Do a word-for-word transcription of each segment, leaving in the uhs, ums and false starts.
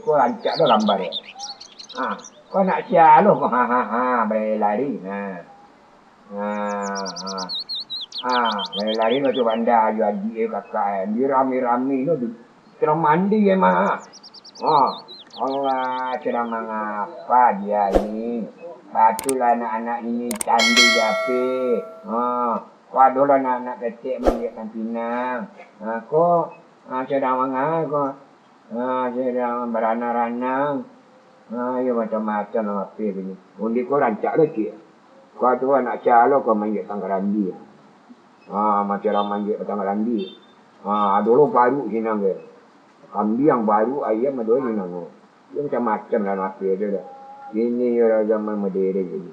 Ko rancak tu gambar e. Ha, ko anak sia lo ko, ha, ha, ha, balari-lari. Ha. Ha, ha. Ha, balari-lari macam banda ajo adiak e, kakak e. Dirami-rami tu, tu lah mandi e mah. Ha. Allah, sedang mangapa dia ni? Patutlah anak-anak ini candu di ape. Ha. Ko adolah anak-anak ketek mandiak pinang. Ha, ko, ha, sedang manga ko. Ha, sedang baranang-ranang. Ha, iyo macam-macam lah ape ko ni. Undi ko rancak lah ciek. Ko tu anak sia lo ko manjek tangkarandi. Ha, macam urang manjek tangkarandi. Ha, ado lo paruik sinan ko. Kambiang paruik, ayam ado sinan ko. Iyo macam-macam lah ape tu dah. Kini yo lah zaman moderen ko ni.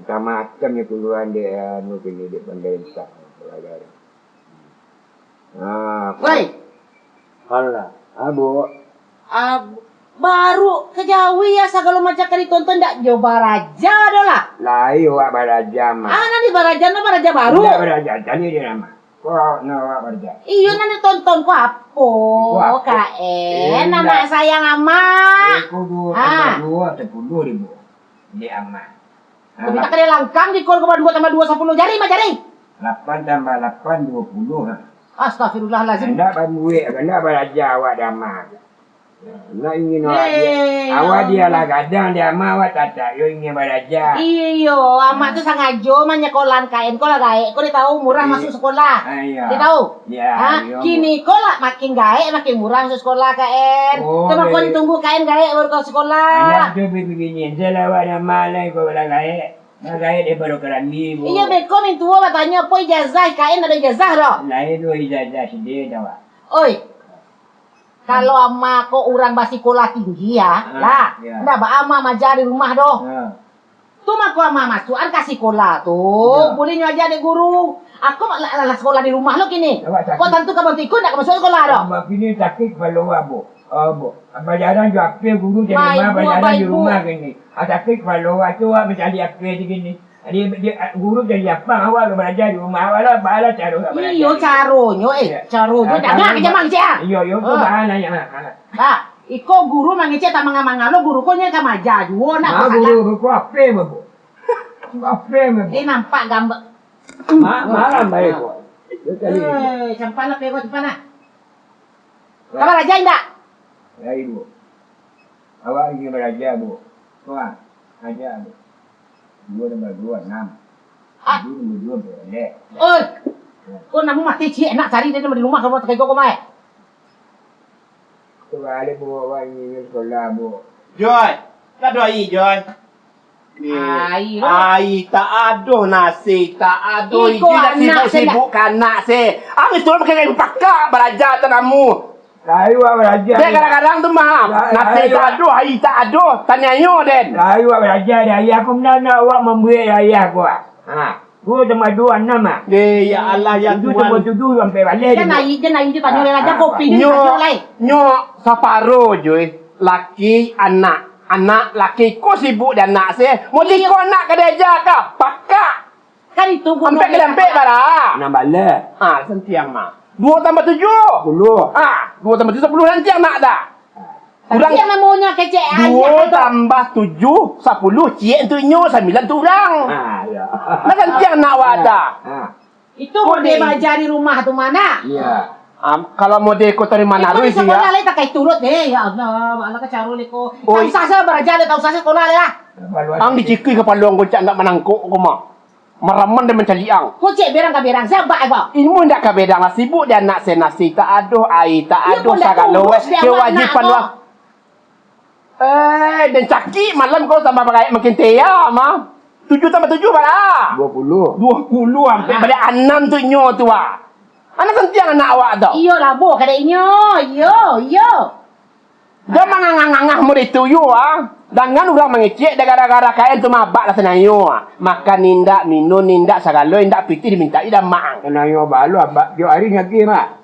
Macam-macam nyo kaluar dek anu kini, dek pandai entah. Ha. Woi. Alah, abu. Ab-, baru ka Jawi ya, sagalo macam ka ditonton, ndak jo baraja doh lah. Lai awak baraja mah. Ah, nan di baraja, no baraja baru. Ndak baraja, tadi dia nama. Kok nak awak baraja? Iyo, nan ditonton ko apo? Ko apo? Kaen, eh, anak sayang amak. Iko duo tambah duo, sepuluh ribu. Dek amak. Tapi tak ada langkang di kol ko, duo tambah duo sapuluh, jari mah jari. Lapan tambah lapan, duo puluh, ha. Astagfirullahalazim. Ndak bamuek, ndak baraja awak dek amak. Ndak ingin awak dia, eh, awak dia lah gadang dek amak, awak tatak yo ingin baraja. Iyo, amak tu sangajo manyekolah kaen ko lah gaek ko, dia tahu murah masuk sekolah. Ah, iyo. Dia tahu. Ya, ha? Iyo. Kini ko lah makin gaek, makin murah masuk sekolah kaen. Oh, tu mako ditunggu kaen gaek baru ka sekolah. Anak tu bibini, jan lah awak dek amak lai ko lah gaek. Nah, gaek daripado karami, Bu. Iyo, beko mintuo batanyo, apo ijazah kaen, ado ijazah doh? Lain tu ijazah sendiri, tahu tak? Oi, kalau amak ko urang basikolah tinggi, ya, ha, lah. Ya. Ndak baa amak maaja di rumah doh. Ha. Tu mako amak masuakan ka sikola tu, ya, buliah nyo aja dek guru. Ako lah, lah, lah sikola di rumah lo kini. Awak sakik. Ko tantu ka bantu iko ndak ka masuak sikola doh. Amak kini sakik kapalo awak, Bu. Oh, Bu. Bajalan jo ape guru di rumah, bajalan di rumah kini. Ah, sakik kapalo awak tu, awak mancari ape di kini. Di, di, guru jadi apa? Awak baraja di rumah, awak lah, baa lah caro awak baraja. Iyo, caronyo, eh, caronyo. Iyo, iyo, tu baa lah, ya. Nah, iko guru mangecek tak manga-manga lo, guru ko nyo ka maaja juo, ndak masalah. Guru ko ape, Bu? Ape, Bu? Eh, nampak gambar. Ma-, malam bae ko. Eh, campan lah, pego campan lah. Ka baraja indak? Lai, Bu. Awak ingin baraja, Bu. Tuan, aja, Bu. Duo tambah duo, anam. Ah. Duo tambah duo, boleh. Oi. Ko namuah mati ciek, nak cari dia di rumah, kamu tak kau kau mai. Tabalik, Bu, awak ingin sekolah, Bu. Joy, kado aia, Joy. Aia. Aia tak ado, nasi tak ado. Iko anak sibuk-sibuk ka anak se. Abih tu pakai kain pakak baraja tanamu. Kayu awak baraja. Dek, kadang-kadang tu mah, nasi tak ado, aia tak ado, taniayo den. Kayu awak baraja, dek, aia aku mano awak mambuek aia aku. Ha. Duo tambah duo, anam, ah. Eh, ya Allah, ya Tuhan. Tujuh tambah tujuh sampai baleh. Jan aia, jan aia ditanyo lai lah, jan kopi ditanyo lai. Nyo, nyo saparo jo, eh. Laki, anak. Anak, laki, ko sibuk di anak se. Mau tiko anak ka diaja ka? Pakak. Kan itu gunonyo. Ampek ka diampek bara? Anam baleh. Ha, santiang mah. Duo tambah tujuh. Sapuluah. Ha, duo tambah tujuh sapuluah, santiang nak dah. Urang. Tapi nan namonyo kecek aia tu. Duo tambah tujuh, sapuluah, ciek untuak inyo, sambilan untuak urang. Ah, iyo. Nah, santiang nak wak dah. Ah. Itu mode baraja di rumah tu mah. Iyo. Am, kalau mode ko tarimo anak ruih, sikola lai takai turut deh. Ya Allah, alah ka caro lai ko. Oi. Tak usah sa baraja lai, tak usah sa sikola lai lah. Ang dicikui kapalo ang ko cak ndak manangkok ko mah. Maraman dan mancaliak ang. Kocek berang ka berang, sabak ko. Ilmu indak ka berang lah, sibuk di anak se, nasi tak ado, aia tak ado, sagalo eh, kewajiban wah. Eh, den cakik malam ko tambah bagaek makin teya mah. Tujuh tambah tujuh bara? Duo puluah. Duo puluah, ampek baliak anam tu inyo tu, ah. Anak santiang anak awak tu. Iyo lah, boh, kadek inyo. Iyo, iyo. Jan mangangah-ngangah model itu yo, ah. Dangan urang mangecek, dah gara-gara kain tu mabak lah sanayo, ah. Makan indak, minun indak, sagalo indak, pitih dimintak indak, mak. Sanayo balo, abak tiok hari ngagih, mak.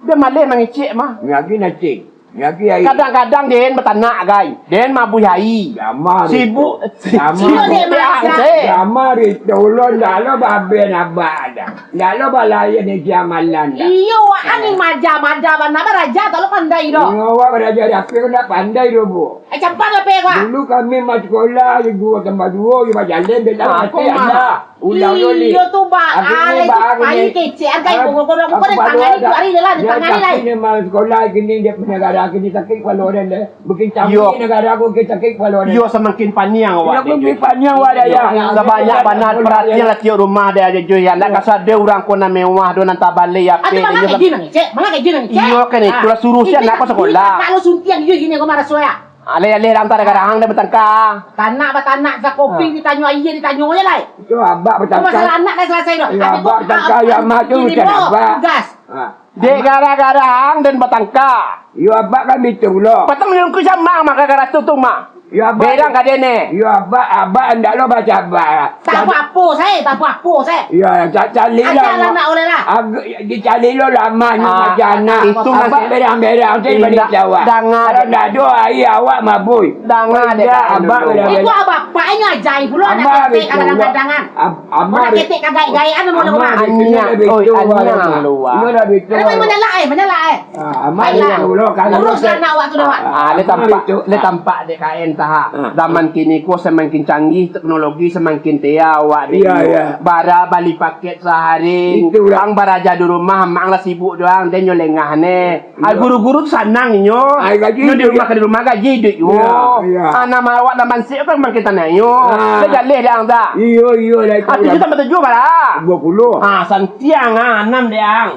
Dah maleh mangecek, mah. Ngagih nacing. Lagi ai. Kadang-kadang den batanak, gai. Den mabuih ai. Jama Sibuk. Rito. Jama Sibuk Rito. Dek masak. Jama Rito, lo ndak lo baben abak dah. Ndak lo balayan di jamalan dah. Iyo, wak ni maja-maja bana baraja, tak lo pandai doh. Iyo, wak baraja di api ko ndak pandai doh, Bu. Eh, campak lah pe, wak. Dulu kami masih sekolah, di dua tambah dua, di Majalem, beda Ah, mati kok mah? Anda. Ulang dulu. Iyo tu, Bang. Habis ni, Bang, paling ni. Kecek, angkai Ah, pokok-pokok aku dah tangan ni, dah. Keluar ni lah, di tangan ni lah. Tapi ni, Bang, sekolah kini dia negara kini sakit kepala dia, deh. Bikin Yo. Campur negara aku, bikin sakit kepala dia. Yo, samakin paniang awak Yo, ni, Joy. Bikin paniang awak dah, Yo. Ya. Sabanyak Yo. Bana Yo. Paratian lah tiok rumah dia, Joy. Yo. Nak kasar dia urang ko nan mewah, do nan tabalai, Ah, tu apa, manga dia, kaji nang, cek? Manga kaji nang, cek? Iyo, kan Ah. itulah suruh si Ini anak ko tak, sekolah. Ini tak lo suntiang, Joy, gini ko marah suai, ah. Alih-alih dah antara garahang dah batangka. Tanak batanak, sakopi Ah. ditanyo, aia ditanyo je lai. Itu abak Itu batangka. Masalah anak dah selesai dah. Ya, Habis abak tu, batangka, ah, ya, mak tu gini, urusan bro, abak. Tugas. Ah. Dek gara-gara ang den batangka. Yo, abak kan bitu lo. Patang lungkuih sama mah gara-gara tu, tu mah. Yo, abak. Berang ka dia ni. Yo, abak, abak ndak lo basabar. Tak Cari apa-apa, saya, tak apa-apa, saya. Yo, ca-, cari lah, Ajar Mak. Anak oleh lah. Ag-, dicari lo lama ni Ah, macam anak. Itu Abak masih berang-berang, saya Indak, balik jawab. Danga Kalau dek. Ndak ada air, awak mabui. Danga dek Indak, kain abak dulu. Berang-berang. Itu abak bapak ini ajaib pulo, anak Abak ketek bitu lo. Kadang-kadang, kan. Ab-, abak Anak bi-, ketek kagaik-gaik, anu, abak mula. Bitu Aniang, lo, oi, bitu, aniang abak. Lo lah bitu. Anak main manyalah, eh, manyalah, eh. Ah, amak Alah. Bitu lo, kalau Urus dek. Anak awak tu dah, Wak. Ah, le Abak tampak, bitu. Le tampak dek kain tah. Ah. Zaman kini ko samakin canggih teknologi, samakin tea awak dek Iya, dulu. Iya. Bara bali paket sahari. Itulah. Ang baraja di rumah, amak ang lah sibuk doang, den nyo lengah ne. Iya. Ah, guru-guru tu sanang inyo. Ai, gaji Nyo di hidup rumah je. Ka di rumah gaji hidup yo. Iya, iya. Ah, nama awak nan mansik kan makin tanah yo. Ah. Dah jaleh dek ang tak? Iyo, iyo, lah itu Ah, tujuh lah. Tambah tujuh bara? Dua puluh. Ah, santiang ah, anam dek ang.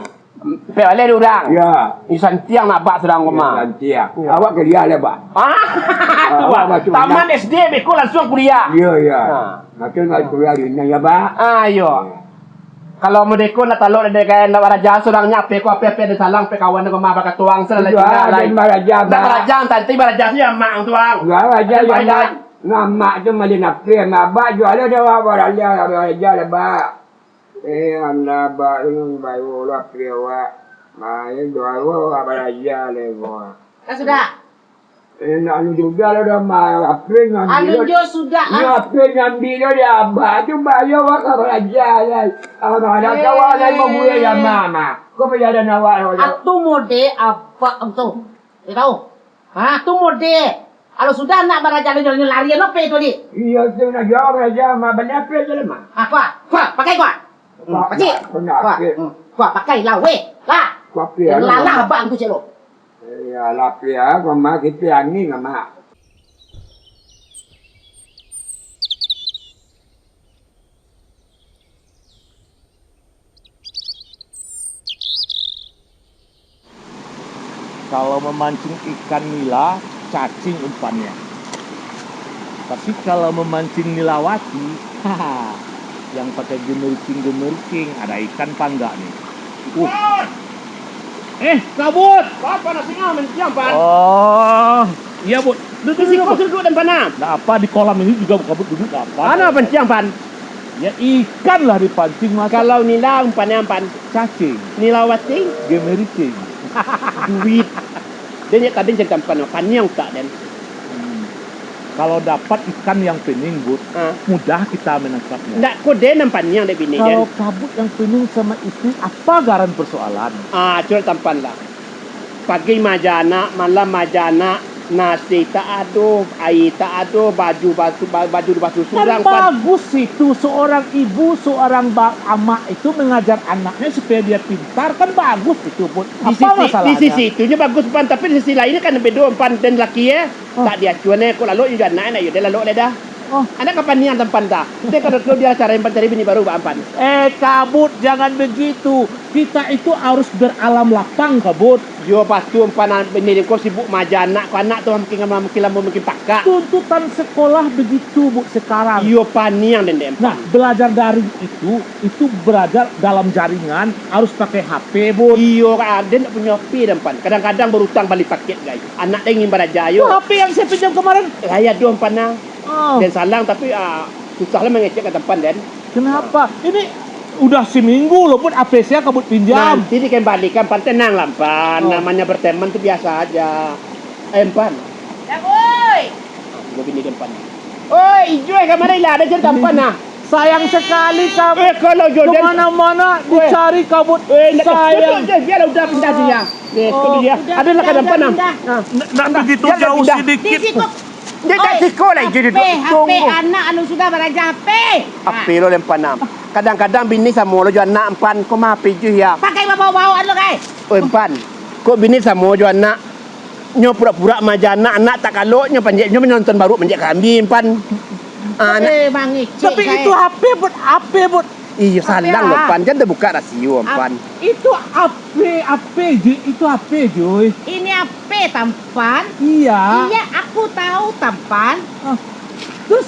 Pek baleh dek urang. Ya. Ih, santiang nak bak surang ko Ya, mah. Santiang. Ya. Awak kuliah lah, Bak. Ah, Ah, tu, Bak. Awak masuk Taman kuliah. S D beko langsung kuliah. Iya, iya. Ha. Macam nak kuliah di Inang, ya, Bak? Ah, iyo. Ya. Kalau modeko nak talok dari kain nak baraja surang nya, ape ko ape-ape ada salang, ape kawan ko mah bakatuang, salah Itu tinggal ada lai. Baraja, Nak Bak. Baraja, nanti baraja saja mak tuang. Ya, baraja Ada yang baik, mak, nak mak tu malin ape, mak Bak jual dah awak baraja, baraja lah, Bak. Eh, anda baru, baru lah, pi awak. Main baru awak baraja lego. Dah sudah? Eh, nak anu juga lah dah, ma-, apa yang ambil Anu lah. Jo sudah, Ni ah. Apa yang ambil lah dia, abah tu bayar awak baraja lah. Ah, mana tahu lah yang mau buat ya, mama. Kau payah dah nak awak lah. Atu mode abak tu. Dia tahu? Ha, tu mode. Kalau sudah nak baraja, lari, lari, lari, apa itu, Dik? Iya, tu nak jawab baraja, ma, benda apa je lah, ma. Ah, kuah, kuah, pakai kuah. Hmm, Kuah, pakcik. Kuah, kuah, kuah. Hmm, kuah, pakai lah, weh. Lah. Kuah, kuah, Lalah lah. Abang tu, cik lo. Iya, lah, kuah, kuah, ma, kita angin, ma. Kalau memancing ikan nila, cacing umpannya. Tapi kalau memancing nilawati, haha, yang pakai gemeriking-gemeriking, ada ikan apa enggak nih? Uh. Eh, Kabut! Apa nak singa manciang, Pan? Oh, iya, Bud. Duduk, Di siko duduk. Duduk dan panah. Nggak apa, di kolam ini juga Kabut duduk, nggak apa. Mana panciang, Pan? Ya, ikan lah dipancing, masa Kalau nila umpannya, Pan. Cacing. Nilawati. Gemeriking. Duit. Den jak tadi jadi tampan, paniang utak den. Hmm. Kalau dapat ikan yang pening, Bud, Ah. mudah kita menangkapnya. Ndak ko den nan paniang dek bini den. Kalau Kabut yang pening sama istri, apa garan persoalan? Ah, curhat tampan lah. Pagi maja anak, malam maja anak, nasi tak ado, aia tak ado, baju basu-, ba-, baju dibasuh Kan surang, Pan. Bagus itu, seorang ibu, seorang ba-, amak itu mengajar anaknya supaya dia pintar, kan bagus itu, Bud. Di Apa sisi, di masalahnya? Sisi itunyo bagus, Pan, tapi di sisi lain kan bedo, Pan, den laki, eh. Oh. Tak diacuan, eh, kok lalok jo anak, nak yo den lalok lai dah. Oh. Anak ka paniang tampan dah. Den kalau, kalau dia cari, Pan, cari bini baru, Pan. Eh, Kabut, jangan begitu. Kita itu harus beralam lapang, Kabut. Yo, pasti, Pan, bini ko sibuk maja anak, ko anak tu makin lamo, makin lamo, makin pakak. Tuntutan sekolah begitu, Bud, sekarang. Iyo, paniang den, den, Pan. Nah, belajar daring itu, itu belajar dalam jaringan, harus pakai H P, Bud. Iyo, ka-, den ndak punyo H P, den, Pan. Kadang-kadang berutang bali paket, gai. Anak den ingin baraja, yo. Itu H P yang saya pinjam kemarin. Eh, aya doh, Pan, nah. Oh. Den salang, tapi, ah, susah lah mangecek ka tampan, den. Kenapa? Ini Udah seminggu lo, Bud, Ape sia ka Bud pinjam. Nanti dikembalikan, Pan, tenanglah, Pan. Oh. Namanya berteman tu biasa aja. Eh, Pan. Ya, Boy. Gua bini dia, Pan. Oi, Ijui, kamari lah, ada cerita Pan, nah. Sayang sekali kamu. Eh, kalau Jordan. Kemana-mana dicari kamu. Eh, ndak, sayang. Biar udah pindah dia. Eh, oh, dia. Udah, ada lah pindah, kadang udah, Pan, nah. Pindah. Nah, nah, nah, begitu jauh sedikit. Di situ. Dia tak siko lah, Ijui duduk. Ape, Ape, anak anu sudah baraja, Ape. Ape lo, Lempan, nah. Kadang-kadang bini samo lo jo anak, Pan. Ko mah Ape, Ijui, ya. Pakai babawa-bawa lo, kai. Oi, Pan. Kok bini samo jo anak? Nyo pura-pura maja anak, anak tak kalok, nyo panjek, nyo manonton baru manjek kambing, Pan. Anak. Eh, mangecek. Tapi itu Ape, Bud, Ape, Bud. Iyo, salah lo, Pan. Jan tabuka rasio, Pan. Itu Ape, Ape, Jui, itu Ape, Jui. Ini Ape, Tampan? Iya. Iya, aku tahu, Tampan. Ah. Terus,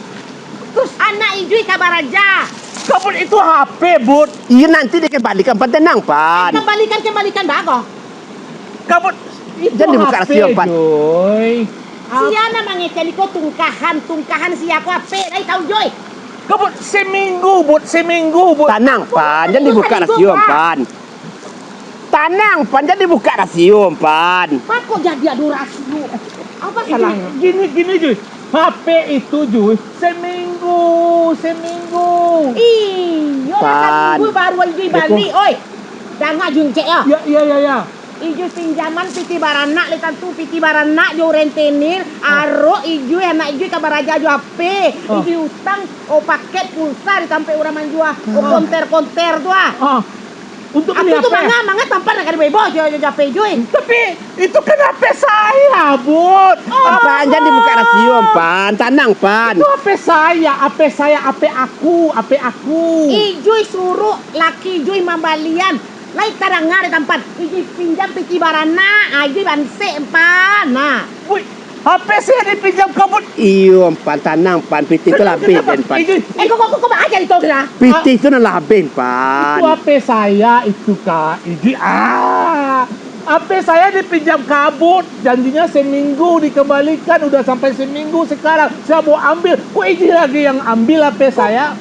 terus anak Ijui ka baraja. Kabut, itu Ape, Bud. Iya, nanti dikembalikan, Pan. Tenang, Pan. Kembalikan, kembalikan, bago. Kabut, itu Jan dibuka Ape, rasio, Pan. Jui. Sia nan mangecek ko tungkahan, tungkahan sia ko Ape, lai tahu, Jui. Kabut, seminggu, Bud, seminggu, Bud. Tanang, Pan, jan dibuka rasio, Pan. Tanang, Pan, jan dibuka rasio, Pan. Mako jadi ado rasio. Apa salahnyo? Gini, gini, Jui. Ape itu, Jui, seminggu, seminggu. Iyo, lah, seminggu baru Ijui bali, oi. Danga, Jui, cek yo. Ya, ya, ya, ya. Ijui pinjaman pitih baranak, lai tantu pitih baranak jo rentenir, arok Ijui, anak Ijui ka baraja jo Ape. Ijui utang, oh, paket pulsa di tampek urang manjua, oh, konter-konter tu, ah. Untuak bali Ape? Manga, manga Tampan nak ka dibebas jo, jo, jo Ape, Jui. Tapi, itu kan Ape saya, Bud. Pan, jan dibuka rasio, Pan. Tanang, Pan. Itu Ape saya, Ape saya, Ape aku, Ape aku. Ijui suruh laki Ijui mambalian. Lai tadanga dek Tampan, Ijui pinjam pitih baranak, ah, Ijui bansek, Pan. Nah. Wih, Ape saya dipinjam kabut. Iyo, Pan, tanang, Pan. Pitih tu lah abih den, Pan. Eh, kok, kok, kok, kok aja itu, Dra? Pitih tu nan lah abih, Pan. Itu Ape saya itu, Kak. Ijui, ah. Ape saya dipinjam kabut. Janjinya seminggu dikembalikan, udah sampai seminggu sekarang. Saya mau ambil. Kok Ijui lagi yang ambil Ape saya?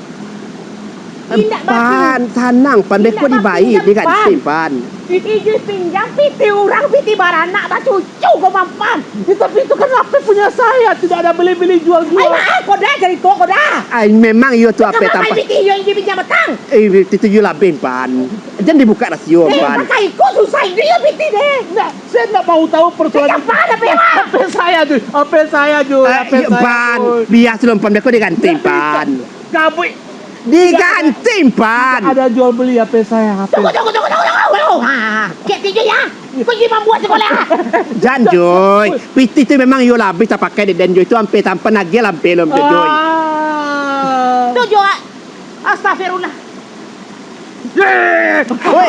Indak, Pan, tanang, Pan, beko dibayia, diganti, Pan. Ijui pinjam pitih urang, pitih baranak, bacucu ko, Pan. Ya, tapi itu kan Ape punya saya, tidak ada beli-beli jual-jual. Ai, mak, ko dah, jadi ko, ko dah. Ai, memang iyo tu Ape Tampan. Pitih iyo Ijui pinjam batang. Eh, pitih tu iyo lah abih, Pan. Jan dibuka rasio, Pan. Pakai ko susah Ijui yo pitih deh. Ndak, saya ndak mau tahu persoalan. Ape saya tu, Ape saya tu, Ape saya, Pan. Biar sudah, Pan, beko diganti, Pan. Kabut. Diganti, Pan. Ada jual beli Ape saya, Ape. Tunggu, tunggu, tunggu, tunggu, tunggu. Ha, ha. Kek tiga ya. Kau jadi mambuat sekolah. Jan, Jui. Pitih tu memang iyo lah abih tapakai dek den, Jui. Tu Ape Tampan lagi lah, Ape lo, Jui. Tu, Jui. Astagfirullah. Woi.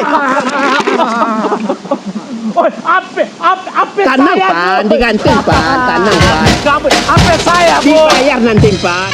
Woi, Ape, Ape, Ape saya, Pan, Bud. Diganti, Pan. Tanang, Pan. Ape saya, Bud. Dibayar nanti, Pan.